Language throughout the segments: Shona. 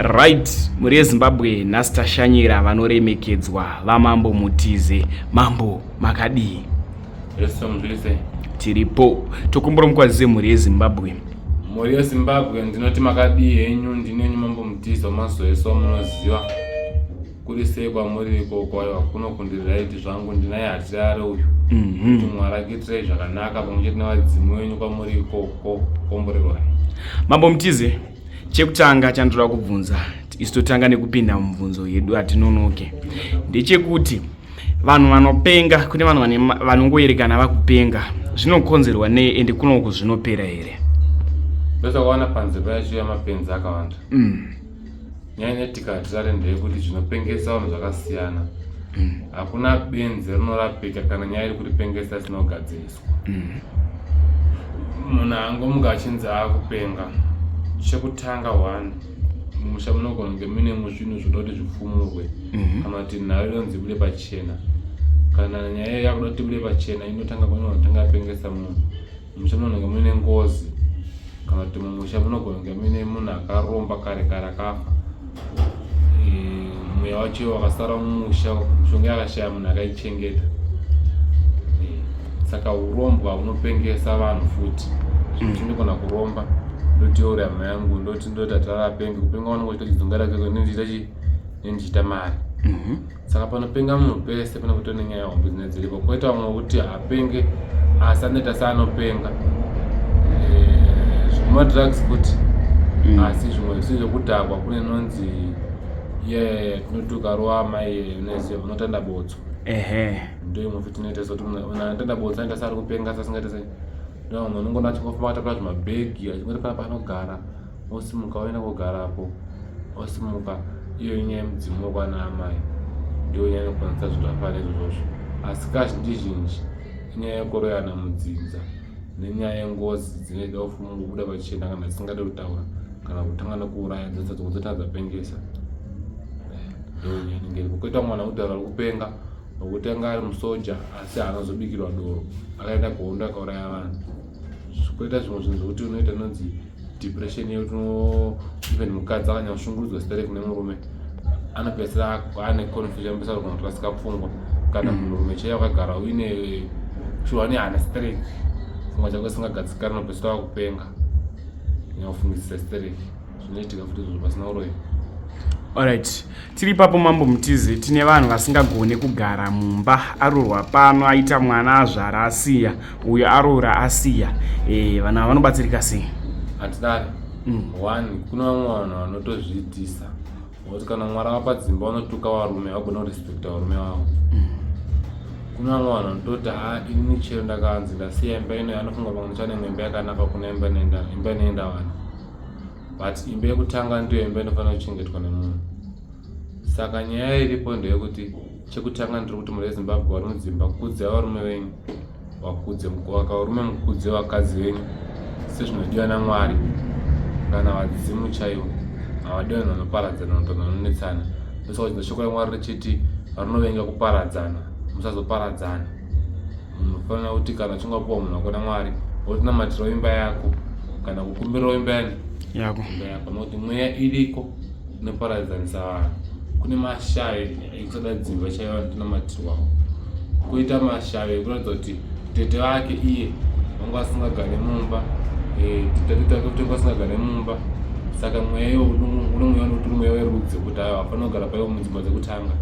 Right, mhuri yeZimbabwe, nhasi tashanyira vanoremekedzwa vaMambo Mutize. Mambo, makadii? Tiripo. Tokumbura mukwazise mhuri yeZimbabwe. Mhuri yeZimbabwe, ndinoti makadii henyu? Ndinenyu Mambo Mutize wamazoeso wamunoziva. Kuri sei kwamuri ikoko? Aiwa, kuno kundiraiti zvangu, ndinaye Hatirare uyu. Kuti Mwari akuitirei zvakanaka pamwe chete nevadzimu venyu kwamuri ikoko. Komborerwai. Mambo Mutize, chekutanga chandoda kubvunza, isu totanga nekupinda mubvunzo yedu, hatinonoke, ndechekuti vanhu vanopenga, kune vanhu vanongoerekana vakupenga, zvinokonzerwa nei ende kunoku zvinopera here? Ndosakaona panze payacho yamapenzi akawanda. Nyaya inoitika, Hatirare, ndeyekuti zvinopengesa vanhu zvakasiyana. Hakuna benzi rinorapika kana nyaya iri kuripengesa isina kugadziriswa. Munhu angomuka achinzi aakupenga, chekutanga one, mumusha munogona kunge muine zvinhu zvinoda kuti zvipfumurwe kana kuti nhau inonzi ibude pachena. Kana nyaya yakuda kuti ibude pachena, inotanga kunotanga yapengesa munhu. Mumusha munogona kunge muine ngozi, kana kuti mumusha munogona kunge muine munhu akaromba kare kare akafa. Mweya wacho wakasara mumusha, mishonga yakashaya munhu akaichengeta. Saka urombwa hunopengesa vanhu futi. Ndinogona kuromba, ndoteura hama yangu, ndoti ndoti hatirarapenge kupenga, vanonge uchita chidzunga rake, nendichita chi nendichita mari. Saka panopenga munhu pese pane kutori nenyaya hombe dzinenge dziripo. Koita vamwe wekuti haapenge asi anoita seanopenga. Zvemadrugs futi, asi zvimwe zvisi zvekudhakwa. Kune inonzi ye tinoti ukarova amai, unoziva, unotanda botso. Ndo imwe futi inoita sekuti munhu anotanda botso anoita seari kupenga, asi asingaita sei. Ndo vamwe unongoona achingofamba akatakura zvimabhegi, achingoti pana paanogara, osimuka oenda kogarapo, osimuka. Iyo inyaya yemudzimu wekwana amai, ndiyo nyaya inokwanisa zvinhu zvakafanana izvozvozvo. Asi kazhinji zhinji inyaya yekoroyana mudzinza nenyaya yengozi dzinoida kubuda pachena kana dzisingade kutaura, kana kutanga nekuuraya dzotanga dzapengesa. Ndo nyaya inenge iripo. Koita mwana kudhara ari kupenga nokuti anga ari musoja asi haana kuzobikirwa doro, akaenda kuhondo akauraya vanhu. Koita zvimwe zvinhu zvokuti unoita inonzi depression yekuti even mukadzi akanyanya kushungurudzwa stereki nemurume, anopedzisira ane confusion, anopedzisira kugona kurasika pfungwa. Kana munhurume chaiye wakagara uine shuwa nehana stereki, pfungwa dzako isingagadzikani, unopedzisira wakupenga, nyakufungisisa stereki. Zvinoitika futi izvozvo pasina uroyi. Alright, tiri ipapo Mambo Mutize, tine vanhu vasingagone kugara mumba. Aroorwa pano, aita mwana, azvara, asiya uyo, aroora, asiya. Vanhu ava vanobatsirika sei? Hatidari. One, kuna vamwe vanhu vanotozviitisa nokuti kana Mwari avapa dzimba, vanotuka varume, vagona kurespekta varume vavo. Kuna vamwe vanhu vanototi, ha, inini chero ndakanzi ndasiya imba ino, anofunga pamwe ndichane imwe imba yakanaka kuna imba inoenda, imba inoenda vanhu. But imba yekutanga ndiyo imba inofanira kuchengetwa nemunhu. Saka nyaya iripo ndeyekuti, chekutanga ndiri kuti mhuri yeZimbabwe vari mudzimba, kudzai varume venyu, vakudze varume, mukudze vakadzi venyu sezvinodiwa naMwari kana vadzimu chaivo. Havadi vanhu vanoparadzana, vanhu vanonetsana. Ndosaka chinzo shoko raMwari richiti rinovenga kuparadzana, musazoparadzana. Munhu unofanira kuti kana uchinge wapiwa munhu wako naMwari, wotonamatirawo imba yako kana kukumbirawo imba yani yako. Imba yako, nokuti mweya iriko inoparadzanisa vanhu. Kune mashavi ekusada dzimba chaivo anotonamatirwawo. Koita mashavi ekuratidza kuti tete vake iye vanga vasingagare mumba, tete vake futi vanga vasingagare mumba. Saka mweya iwo une mweya unotori mweya werudzi wekuti aiwa, hafanira kugara paiwo mudzimba dzekutanga,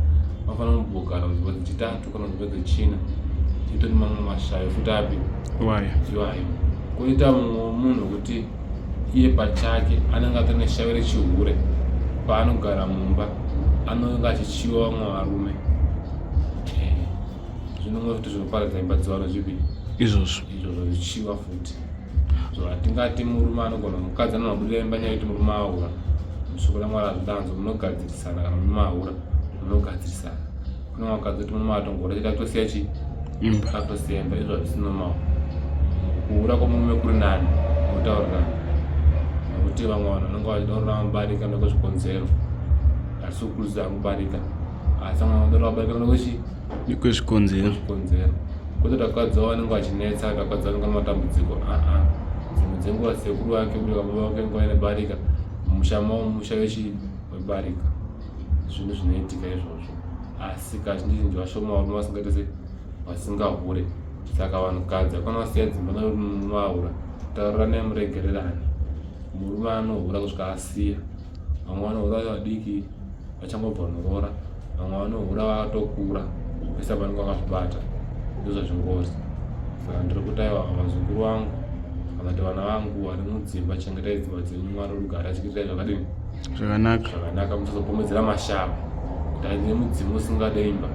vanofanira kumbogara mudzimba dzechitatu kana mudzimba dzechina. Titori mamwe mashavi futi api? Iwayo. Iwayo. Koita mumwe munhu wekuti iye pachake anenge atori neshavi rechihure, paanogara mumba anonge achichiwa vamwe varume. Zvinomwe futi zvinoparadza imba dzevanhu zvipi? Izvozvo. Izvozvo zvichiwa futi. So hatingati murume anogona, mukadzi anonobudira imba nyaya yekuti murume ahura. Shoko raMwari hazvidanzo, munogadzirisana. Kana murume ahura, munogadzirisana. Kune vakadzi kuti murume atongora chete atosiya chi imba. Atosiya imba. Izvo hazvisi normal. Kuhura kwomurume kuri nani mutaurirana, nekuti vamwe vanhu vanenge vachida kuramba barika nekwezvikonzero. Hatisi kukurudzira kubarika, asi vamwe vanoda kuramba barika nekwechi Nekwezvikonzero. Zvikonzero. Kwete vakadzi vavo vanenge vachinetsa, vakadzi vanenge vane matambudziko aa dzimwe dzenguva sekuru vake, uye baba vake nguva ine barika mumusha mavo, mumusha wechi barika. Zvinhu zvinoitika izvozvo. Asi kazhinji zhinji vashoma varume vasingaite sei vasingahure. Saka vanhukadzi hakuna vasiya dzimba nekuti murume ahura. Taurirane muregererane. Murume anohura kusvika asiya. Vamwe vanohura vari vadiki vachangobva kunoroora. Vamwe vanohura vatokura. Vese vanenge vakazvibata. Ndozvazvingori. Saka ndiri kuti aiwa vazukuru vangu kana kuti vana vangu vari mudzimba chengetai dzimba dzenyu Mwari rugare achikuitirai zvakadini zvakanaka zvakanaka musazopomedzera mashava kuti aine mudzimu usingade imba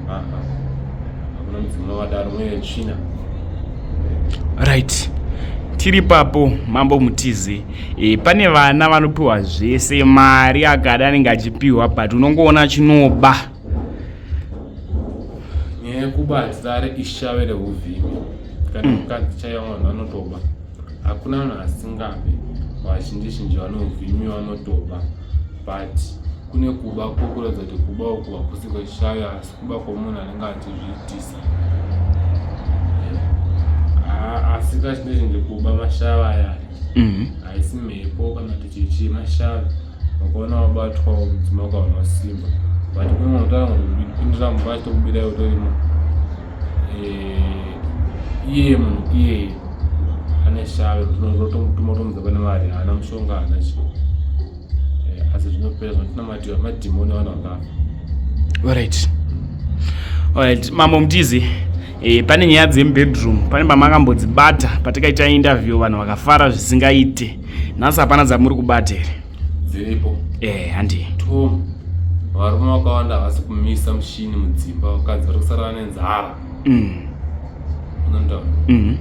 hakuna mudzimu wakadaro mweya yetsvina right tiri papo mambo mutize e, pane vana vanopiwa zvese mari akada anenge achipiwa but unongoona chinoba nyaya yekuba hatirare ishave rehuvhimi kana mm. mukadzi chaiva vanhu vanotoba Hakuna vanhu vasingabe, vazhinji zhinji vanovhimi vanotoba but kune kuba kwokuratidza kuti kuba uku hakusi kweshayo asi kuba kwomunhu anenge achizviitisa. Asi kazhinji zhinji kuba mashava aya mhm. haisi mhepo kana kuti chichii mashava ukaona wabatwa mudzimai wako hauna simba but kune munhu utaura kuti pindira mumba achitokubirai utorimo eh, iye munhu iyeye ane shave tinotomutuma tomudza pane mari haana mushonga haana chi eh, asi zvinopera zvinotinamatira madhimoni vanhu vakafa alright alright mambo mutizi e, pane nyaya dzemubedroom pane pamakambodzibata patikaita interview vanhu vakafara zvisingaite nhasi hapana dzamuri kubata here dziripo eh handi tom varume vakawanda havasi kumisa mushini mudzimba vakadzi vari kusara nenzara mm. unondaura mm.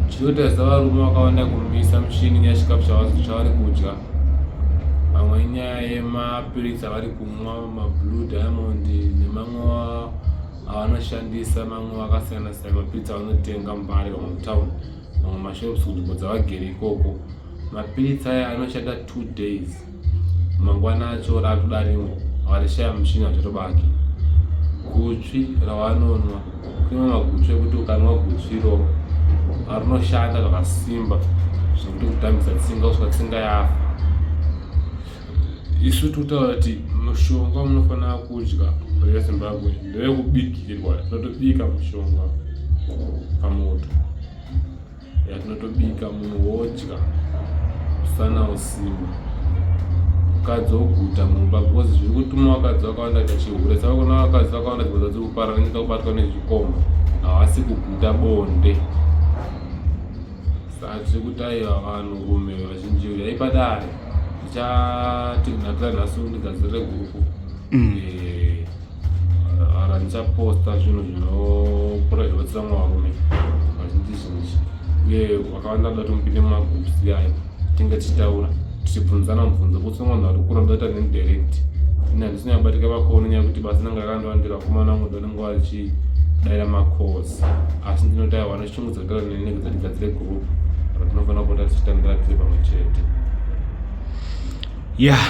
chinotarisa varume vakawanda kumisa mushini nyaya chikafu chavari kudya vamwe inyaya yemapiritsi avari kumwa mablue diamond nemamwe avanoshandisa mamwe akasiyana siyana mapiritsi avanotenga mubare vamwe mutown mamwe mashops kunzvimbo dzavagere ikoko mapiritsi aya anoshanda two days mangwana acho rakuda rimwe varishaya muchini vachatobaki gutsvi ravanonwa kune mamwe magutsvi ekuti ukanwa gutsvi iroro rinoshanda zvakasimba zvekuti kutambisa tsinga kusvika tsinga yafa isu tokutaura kuti mushonga munofanira kudya rezimbabwe ndewekubikirwa tinotobika mushonga pamoto yatinotobika munhu wodya usana usimba mukadzi woguta mumba because zviri kutuma vakadzi vakawanda kuita chihure saka kuna vakadzi vakawanda dzimba dziri kuparara nenyika kubatwa nezvikomba havasi kuguta bonde saka tiri kuti aiwa vanhurume vazhinji uyai padare ndichati nhatira nhasi undigadzirire gurupu mm. eh, ara ndichaposta zvinhu zvinopota zvibatsira mwarume vazhinji zhinji uye vakawanda vanoda kuti mupinde mumagroups iyayo tinge tichitaura tichibvunzana mubvunzo kuti munhu ari kukura ndoita neni direct ini handisi nyabatika vakono nyaya yekuti basa nanga rakandowandira vakomana vangu ndonenge vachidaira macalls asi ndinoti aiwa vane shungu dzekutaura neni nekuti tigadzire group ratinofanira kupota tichitandira tiri pamwe chete ya yeah.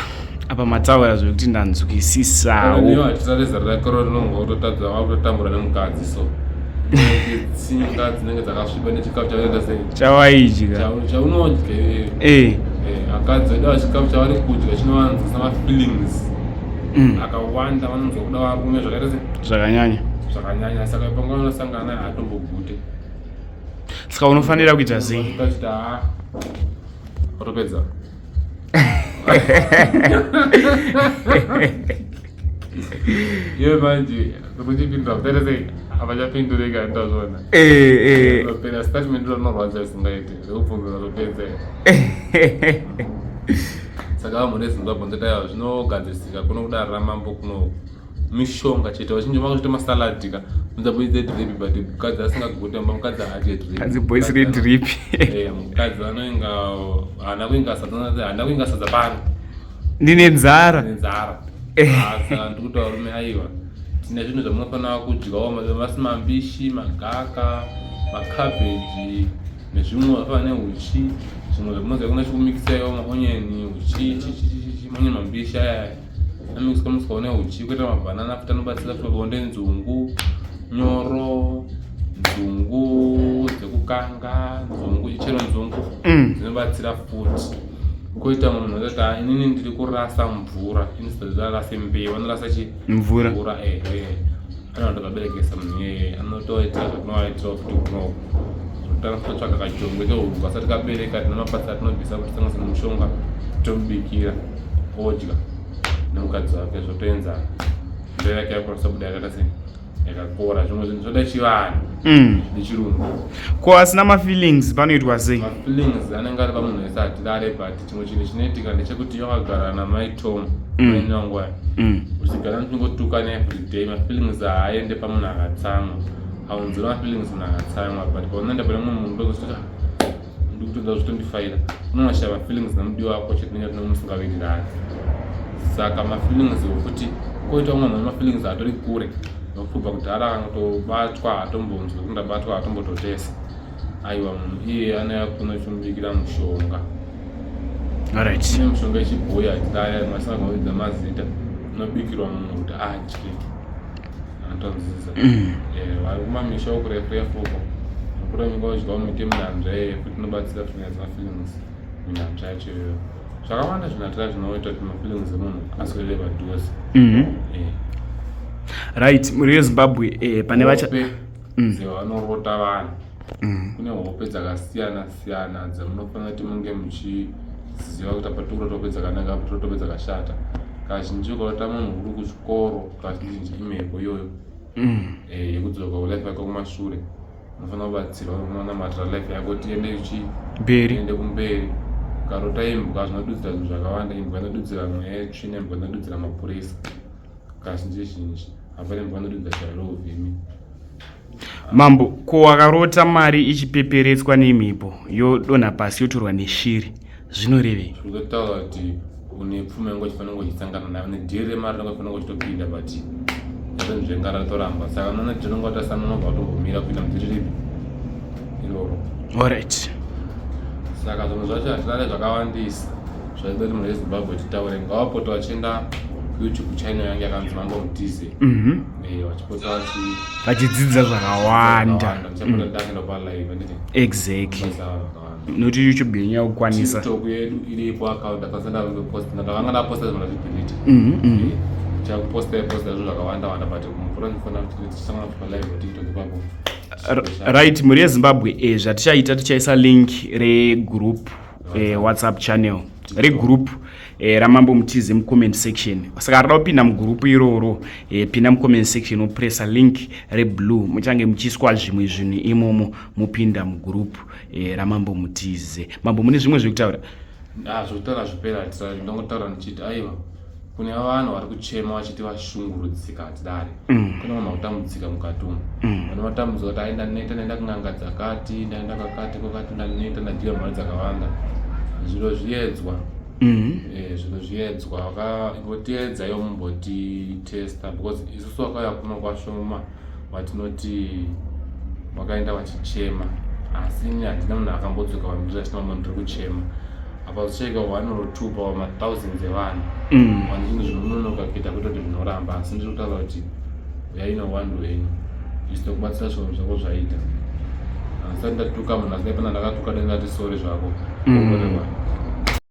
Apa mataura zvekuti ndanzwisisawo. Hatisare zera rako rinonga kutotadza wakutotambura nemukadzi so tsinga dzinenge dzakasviba nechikafu chavaita sei chawaidya chaunodya eh. eh akadzi vedu chikafu chavari kudya chinovanzwisa mafeelings mm. akawanda vanonzwa kuda varume zvakaita sei zvakanyanya zvakanyanya saka panga vanosangana hatombogute saka unofanira kuita sei Watopedza. Iwe manje kuchipindura kutaita sei havachapindurika ndazvona. Eh eh. Pera statement rinorwadza isingaiti zvekubvunza zvatopedza. Saka vamwe neZimbabwe ndotaiwa zvinogadzirisika kuno kudare ramambo kuno mishonga chete vazhinji vakuchita masalad ka unza boys drip but mukadzi asingagute mba mukadzi haadye drip hanzi boys redrip eh mukadzi anoinga haana kuinga sadza haana kuinga sadza pano ndine nzara ndine nzara eh. ah, saka ndikuti varume aiwa tine zvinhu zvamunofanira kudyawo masi mambishi magaka macabbage nezvimwe zvakafanana neuchi zvimwe zvamunoziva kuna chikumikisaiwo maonyeni uchi chichichichi maonyeni mambishi aya Anomixwa mixwa neuchi kuita mabanana futi anobatsira futi pabonde nzungu nyoro nzungu dzekukanga nzungu ichero nzungu mm. dzinobatsira futi. Koita munhu anoti ah, inini ndiri kurasa mvura instead arase mbeu anorasa chi mvura mvura ehe anoda kaberekesa munhu iyeye anotoita zvatinovaitira futi kunoku totanga totsvaka kajongwe kehuku kasati kabereka tine mapatsi atinobvisa kuti sanganisa nemushonga tomubikira odya nemukadzi wake zvotoenzana mbeu yake yakwanisa kubuda yakaita sei yakakora zvimwe zvinhu zvoda chivanhu nechirungu. Ko asina mafeelings panoitwa sei? Mafeelings anenge ari pamunhu wese hatirare, but chimwe chinhu chinoitika ndechekuti wakagara namai Tom maini wangu aya uchigara muchingotukana everyday, mafeelings haaende pamunhu akatsamwa, haunzira mafeelings munhu akatsamwa, but paunoenda pane mumwe munhu ndozosvika ndikutoda zvotondifaira unonoshaya mafeelings nemudiwa wako chete nenya tinenge musingawirirani. Saka mafeelings okuti koita umwe munhu mafeelings atori kure nokubva kudhara akangotobatwa hatombonzwi kuti ndabatwa hatombototesa. Aiwa, munhu iye anouya kuno chimubikira mushonga. Alright. Kune mushonga yechibhoyi hatiraya masingagoidza mazita, unobikirwa munhu kuti adye anotonziza. Vari kumamisha ukurefurefu uko mukura nyika udyawo miti yemunanzva iye futi inobatsira futi nyaya dzemafeelings minanzva yacho iyoyo. Zvakawanda zvinatira zvinoita kuti mafeelings emunhu aswedere padhuze. Right, mhuri yeZimbabwe, pane vacha Hope dzevanorota vanhu. Kune hope dzakasiyana siyana dzamunofanira kuti munge muchiziva kuti apa tiri kurota hope dzakanaka, apa tiri kurota hope dzakashata. Kazhinji ukarota munhu uri kuchikoro, kazhinji imhepo iyoyo yekudzoka kulife yako kumashure. Unofanira kubatsirwa unonamatira life yako kuti iende mberi, iende kumberi. Ukarota imbwa zvinodudzira zvinhu zvakawanda. Imbwa inodudzira mweya yetsvina, imbwa inodudzira mapurisa kazhinji zhinji. Hapana imbwa inodudzira shavi rouvhimi. Mambo, ko wakarota mari ichipeperetswa nemhepo yodonha pasi yotorwa neshiri, zvinorevei? Zviri kutaura kuti une pfuma yangu uchifanira kunge uchisangana nayo, une dhiri remari rinenge uchifanira kunge uchitopinda, but yatonzvenga ratoramba. Saka unoona dhiri rinenge watasana unobva watombomira kupinda mudhiri ripi iroro. Alright. Saka zvinhu zvacho hazvirare zvakawandisa zvaida kuti munhu weZimbabwe titaure. Ngavapota vachienda kuYouTube channel yange yakanzi Mambo Mutize. Vachipota vachidzidza zvakawanda. Ndichapota ndakuenda palive handiti? Exactly. Basa zvakawanda. Nokuti YouTube yenyu yakukwanisa. TikTok yedu iripo account akasanda ndakuposta ndakanga ndaposta zvinhu ndazvidelete. Chakuposta posta zvinhu zvakawanda wanda, but mupota ndifana kuti tichisangana pa live TikTok ipapo. Right, mhuri yeZimbabwe, zvatichaita tichaisa link regroup, WhatsApp channel regroup raMambo Mutize mucomment section. Saka rida kupinda mugurupu iroro, pinda mucomment section wopressa link reblue, muchange muchiiswa zvimwe zvinhu imomo, mupinda mugurupu raMambo Mutize. Mambo, mune zvimwe zvekutaura? Ah, zvekutaura zvipera hatisari. Ndongotaura ndichiti aiwa, kune vanhu vari kuchema vachiti vashungurudzika hatidare. Kune vanhu vakutambudzika mukati umu. Vane matambudziko kuti ai ndaneta, ndaenda kun'anga dzakati, ndaenda kwakati kwakati, ndaneta, ndadyiwa mari dzakawanda. Zviro zviedzwa. Zviro zviedzwa. Imbotiedza iwo mumbotitesta because isusu vakauya kuno kwashoma vatinoti vakaenda vachichema, asi ini handina munhu akambodzoka vandiri achiti mambo ndiri kuchema. Apa uchicheka one or two pa mathousands evanhu vane zvinhu zvinononoka kuita kuita kuti zvinoramba, asi ndiri kutaura kuti uyai neuwandu hwenyu isu tokubatsira zvinhu zvako zvaita. Handisati ndatuka munhu, asi dai pana ndakatuka dai ndati sorry zvako. Komborerwa.